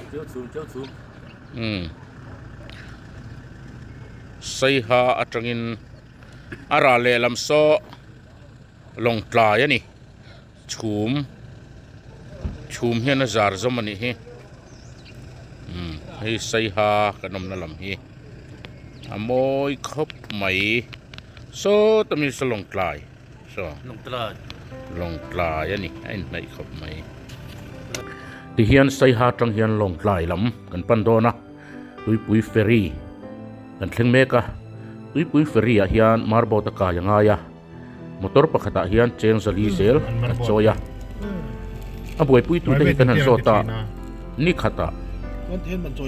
Umm Saiha atangin a ral lehlam saw Lawngtlai a ni chhum chhum hian a zar zawm a nih hi umm hei Saiha kan awmna lam hi a mawi khawp mai sawta mi saw Lawngtlai. Saw Lawngtlai a ni a inhnaih khawp mai. Tihian Saiha atang hian Lawngtlai lam kan pan dawn a, Tuipui Ferry kan thleng mek a, Tuipui Ferry ah hian marboat a kai a ngai a, motor pakhatah hian cheng zali zel an chawi a, a buaipui tute hi kan han zawt a, ni khatah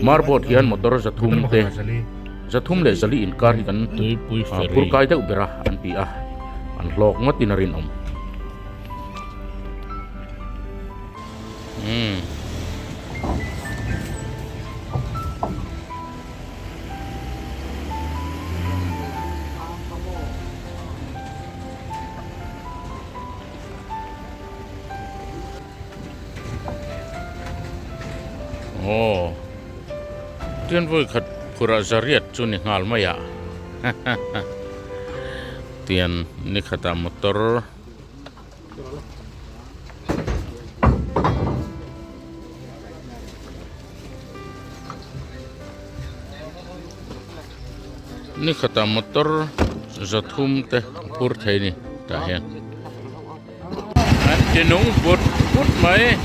marboat hian motor zathum te zathum leh zali inkar hi kan phur kai deuh ber a an ti a, an hlawk ngawtin a rinawm. Umm. Aw tian vawi khat phurah zariat chu ni nghal mai a tian ni khatah motor ni khatah motor zathum te a phur thei a ni tah hian. An ti nung but but mai.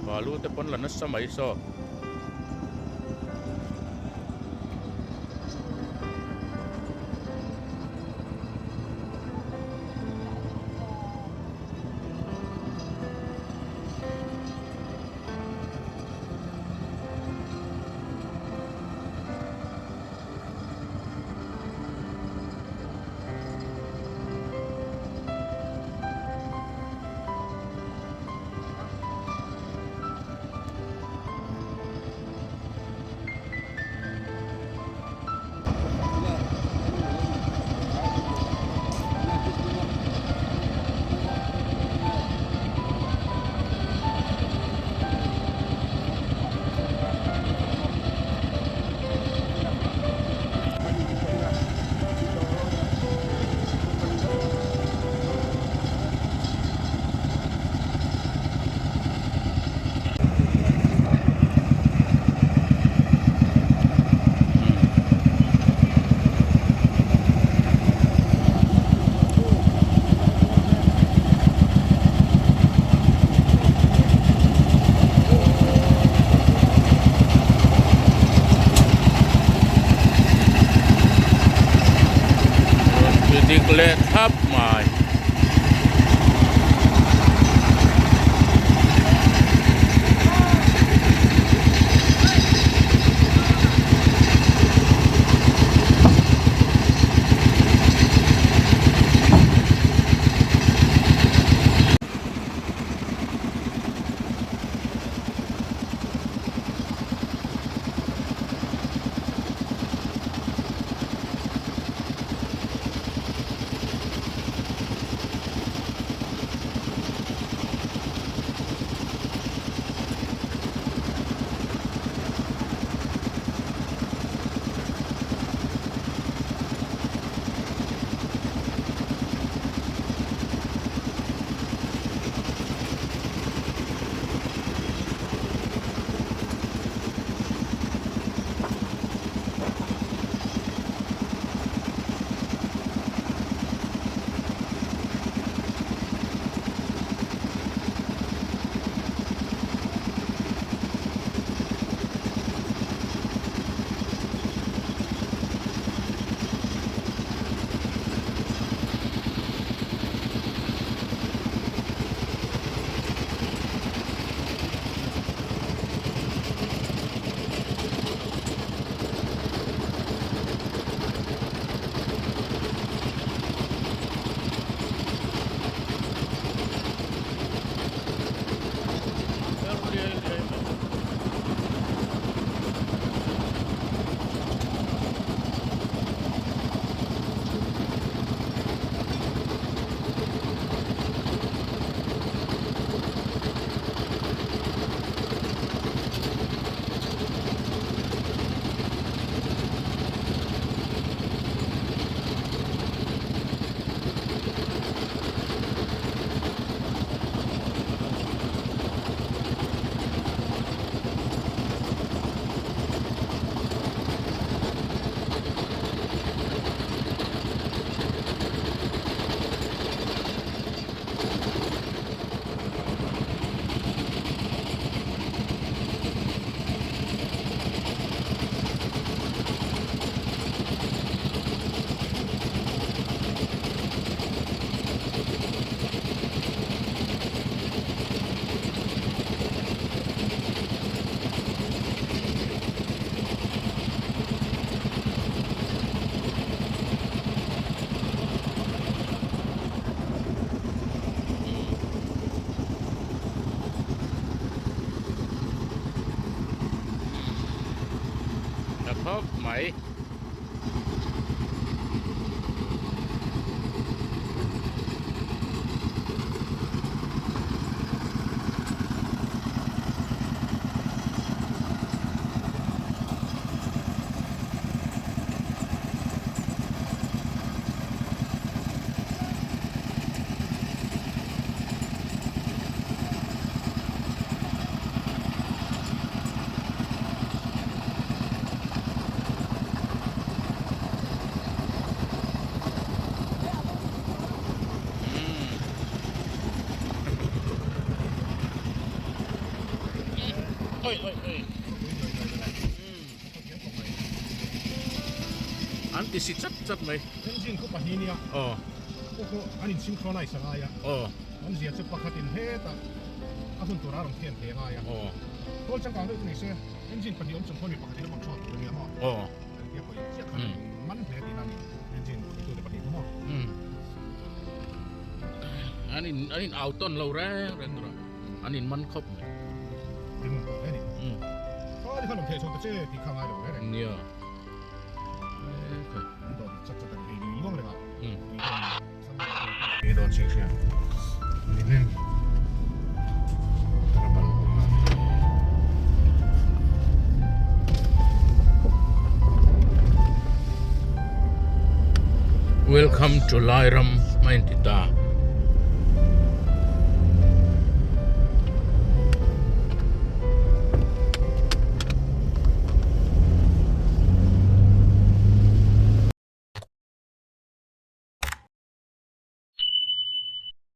Balu te pawn la nasa mai saw. Dik leh thlap mai. khawp mai. An ti si chat chat mai. Engine khu pahnih nia. Aw. Khu khu an in synchronize a ngai a. Aw. Awmzia chu pakhatin hetah a hun tura rawn thian thei a ngai a. Aw. Kawl changkang deuh chu ni se engine pahnih awm chung khawn mi pakhatin a control tur a nia maw. Aw. Engtia pawhin chiah khan man hle tihna a ni engine tute pahnih chu maw. Umm. An in an in au tawn lo reng reng tur a. An in man khawp mai. Tin awm tawh hle ni. Umm. Kha khan awm theih chhawn ta che tih kha ngai lo reng reng. Nia. Welcome to Lairam a inti ta.